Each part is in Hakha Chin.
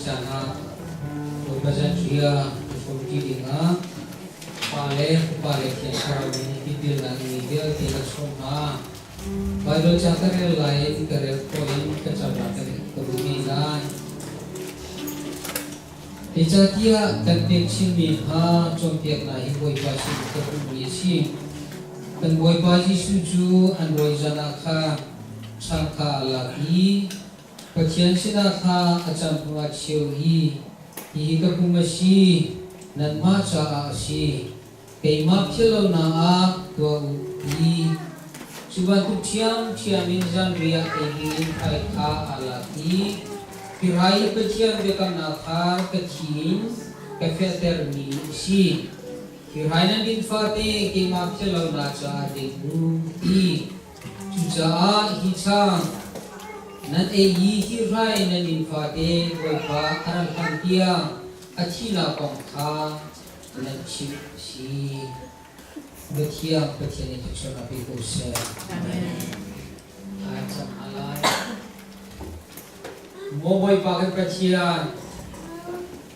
caan ah Bawipa zanriah i hrawmṭi dingah Pa le Fapa le Thiang Thlarau min in tipilnak mi vialte kan sawm hna. Baibal ca ka rel lai in ka rel khawh in ka cam ah ka duh lai. Zeicahtiah kan pek chinmi hna cawnpiaknak hi Bawipa sin ka hmuhmi a si. Kan Bawipa Jesuh cu an rawi zan ah khan chang kha a lak i Pathian sinah thla a cam hnuah cheu i, Hihi ka pum a si, nanmah caah a si. Keimah philhlonak ah tuah u ti. Cu bantuk ṭhiamṭhiam in zanriah ei dingin hrai kha aa lak i hi rai i Pathian biakamnak kha ka thi in ka fehtermi a si. Hi rai nan din fate keimah philhlonak caah ding u ti. Cucaah hi chang nan ei i hi rai nan din fate Bawipa a rat hlan tiang a thihnak kong kha nan chimh a si. Biathiang Pathian nih thluachuahnak pe ko seh. Amen. Ai cang hna lai. Maw Bawipa kan Pathian,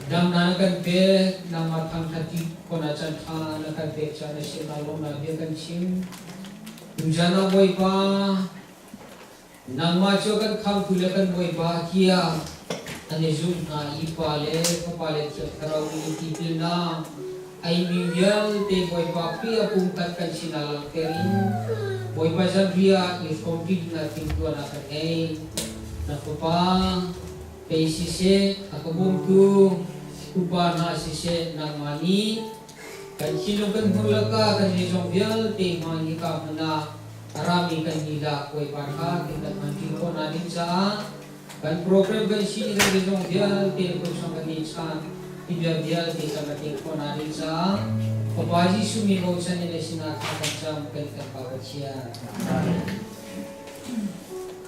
dam na kan pek, nangmah thangthat ti khona chan tha na kan pek caan na sin ah lawmnak bia kan chim. Tuzan ah Bawipa, Nangmah cu kan khamtu le kan Bawipa tiah an i zumh hna i Pa le Fapa le Thiang Thlarau nih tipilnak a inmi vialte Bawipa Khrih a pumkhat kan sinah langhter in Bawipa zanriah i hrawmṭi dingah timhtuahnak kan ngei. Na Fapa kei siseh, a ka bawmtu upa hna siseh, nangmah nih kan thinlung kan hmur lakah kan zeizong vialte hmaan hika hmun ah A rami kan lila Bawipa kha kan kan hmanṭi khawhnak ding caah kan program kan si kan zeizong vialte kut kan i chan hi bia vialte kan rak in khawhnak ding caah Fapa Jesuh mi bochan in na sinah thla kan cam kan kan Pa Pathian.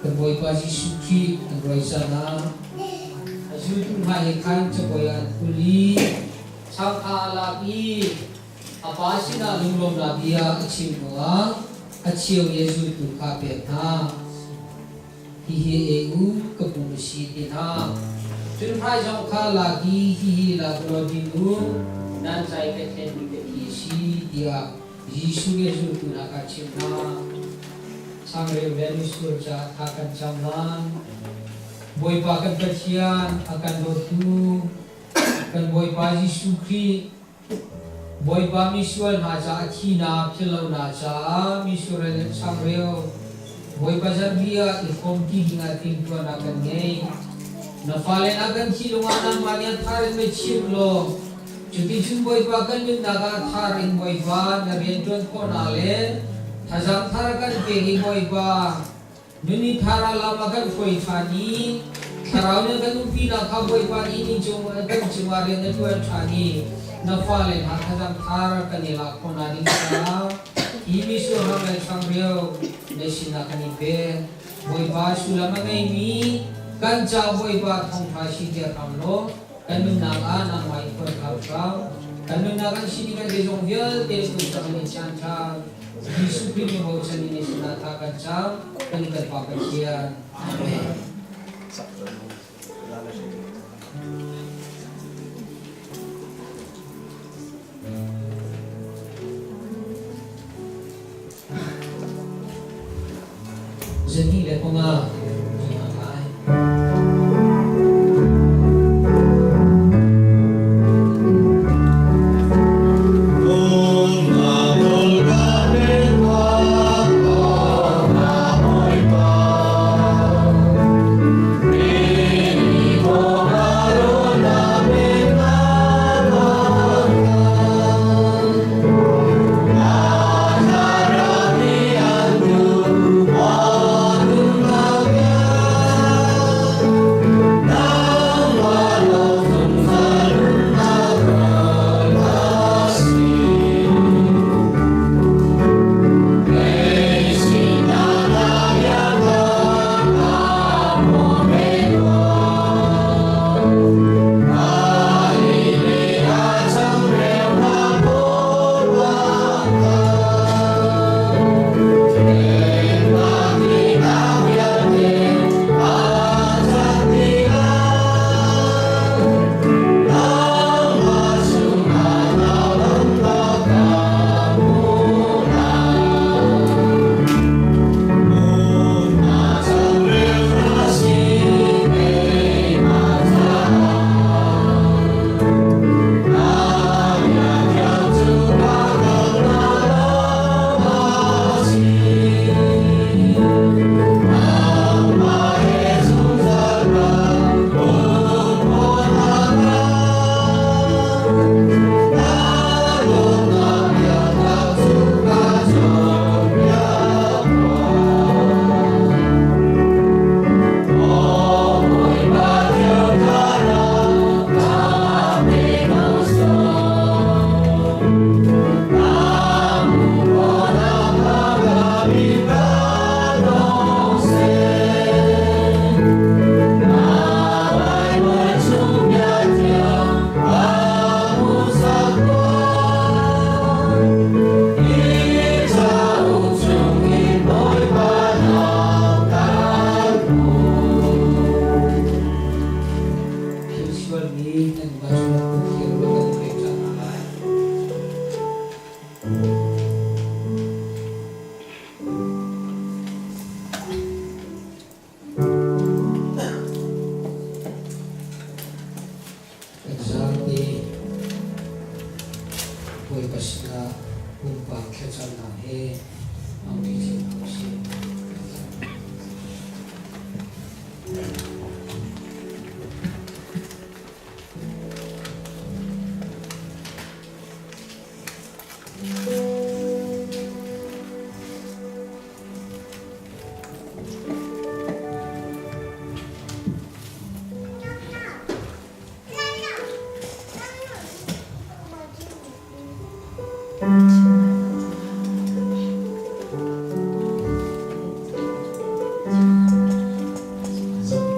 Kan Bawipa Jesuh Khrih an rawi caan ah a zultu hna he khan cabuai ah an kul i changkha a lak i A pa sinah lunglawmhnak bia a chim hnuah a cheu i a zultu kha a pek hna. Hihi ei u, ka pum a si ti hna. Cun hrai zong kha lak i hihi lak u law din u, nan ca i ka thlenmi ka thi a si, tiah Jesuh nih a zultu hna kha a chimh hna. Changreu le mitsur caah tha kan cam lai. Bawipa kan Pathian, a kan dawtu, kan Bawipa Jesuh Khrih, Bawipa misual hna caah thihnak philhlonak caah misual le changreu Bawipa zanriah ah i hrawmṭi dingah timhtuahnak kan ngei. Na fale na kan thih lungah nangmah nih a thar in mei chim law cuticun Bawipa kan nunnak ah thar in Bawipa na rianṭuan khawhnak le thazaang thar kan pek i Bawipa Nuni thar ah lam a kan hruai ṭhan i Thlarau nih a kan umpinak kha Bawipa nih ni cung kan cungah rian a ṭuan ṭhan i na fale hna thlacam thar kan i lak khawhnak ding caah hi mitsur hang le changreu na sinah kan i pek. Bawipa sullam a ngeimi kan ca Bawipa thawngṭha siter hram law kan nunnak ah nangmah i phuan hram hram. Kan nunnak kan sini kan zeizong vialte tu kan in chan ṭhan. Jesuh Khrih mi bochan in sinah tha kan cam kan kan Pa Pathian. Amen. 2:05. sualmi nan mah cu nan kut thiang lo kan i pek cang hna lai. Kan zapi Bawipa sinah pumpak thlacamnak he hmangṭi cio hna usih.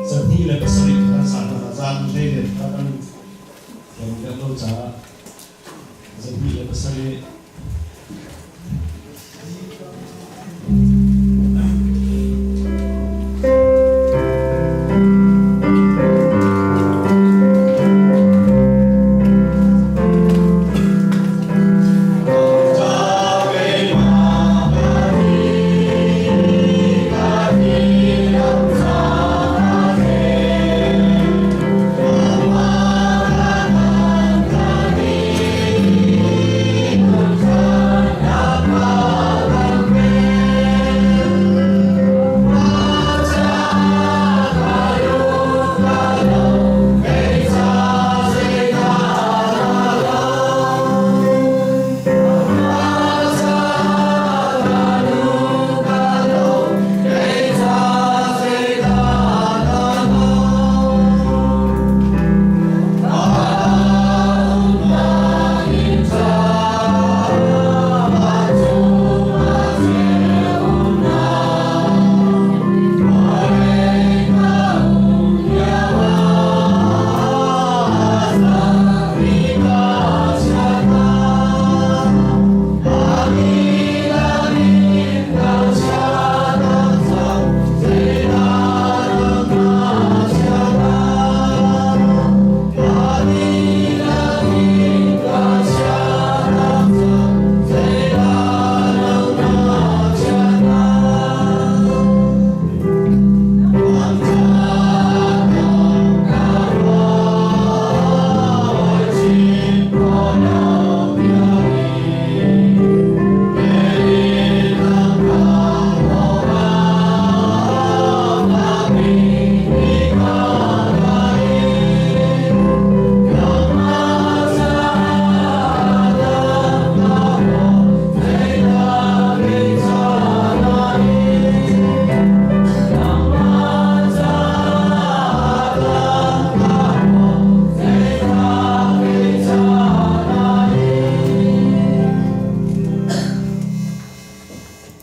Zahnih le pasarih kha san hna zan hlei le kha kan thiam deuh lo caah 27.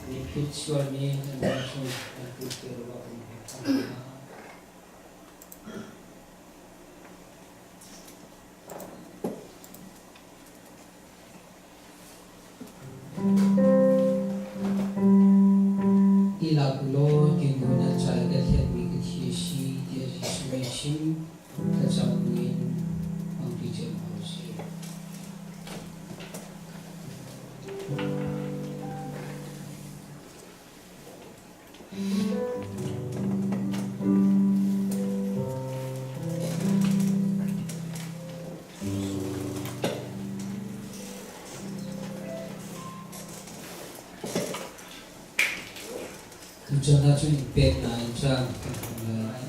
Nipit sualmi nan lungchung nan put ti ruah kan pek cang hna. I lak ulaw dinnu nan ca i ka thianmi ka thi a si tiah Jesuh nih a chim. Thlacam buin hmangṭi cio hna usih. Tuchan ahcun peknak in caan kan hmang lai.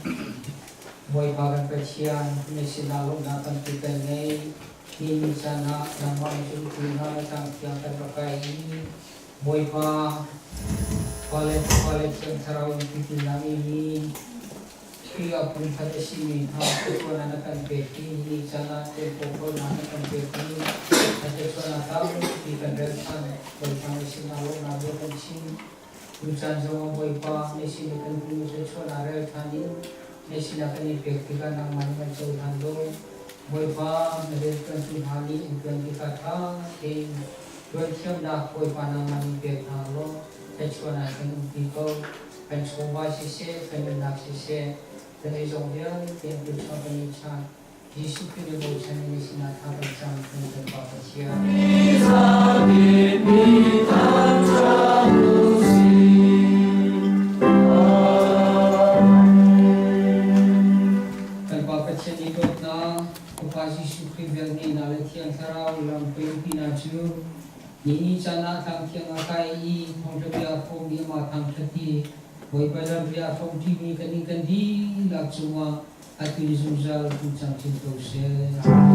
Bawipa kan Pathian, na sinah lawmhnak tampi kan ngei. Hi ni caan ah nangmah in zultu hna na tlang thiang kan rak kai i Bawipa, Fale Fale Thiang Thlarau in tipilnak i Khrih ah pumkhat a simi hna thluachuahnak na kan pek i ni caan ah tempo kawlnak na kan pek i na thluachuahnak tampi kan rel ṭhan. Bawipa na sinah lawmhnak bia kan chim. Tucaan zongah Bawipa na sin i kan hmuhmi thluachuahnak rel ṭhan in na sinah kan i pek tikah nangmah nih kan cohlan law Bawipa na rianṭuantu hna nih an ṭuan tikah ṭha tein ṭuan thiamnak Bawipa nangmah nih pek hna law thluachuahnak kan umpi ko. Kan chawva siseh, kan nunnak siseh, kan zeizong vialte an tuchung kan i chan. Jesuh Khrih na bochan in na sinah thla kan cam kan kan Pa Pathian. Kan Pa Pathian i dawtnak, Fapa Jesuh Khrih velngeihnak le Thiang Thlarau lamhruaipinak cu ni ni caan ah tlangthiang a kai i thawngṭha bia a hrawmmi amah thangṭhat i Bawipa lamhri a hrawmṭimi kan inn kan dihlak cungah atu in zungzal hung cang chin ko seh.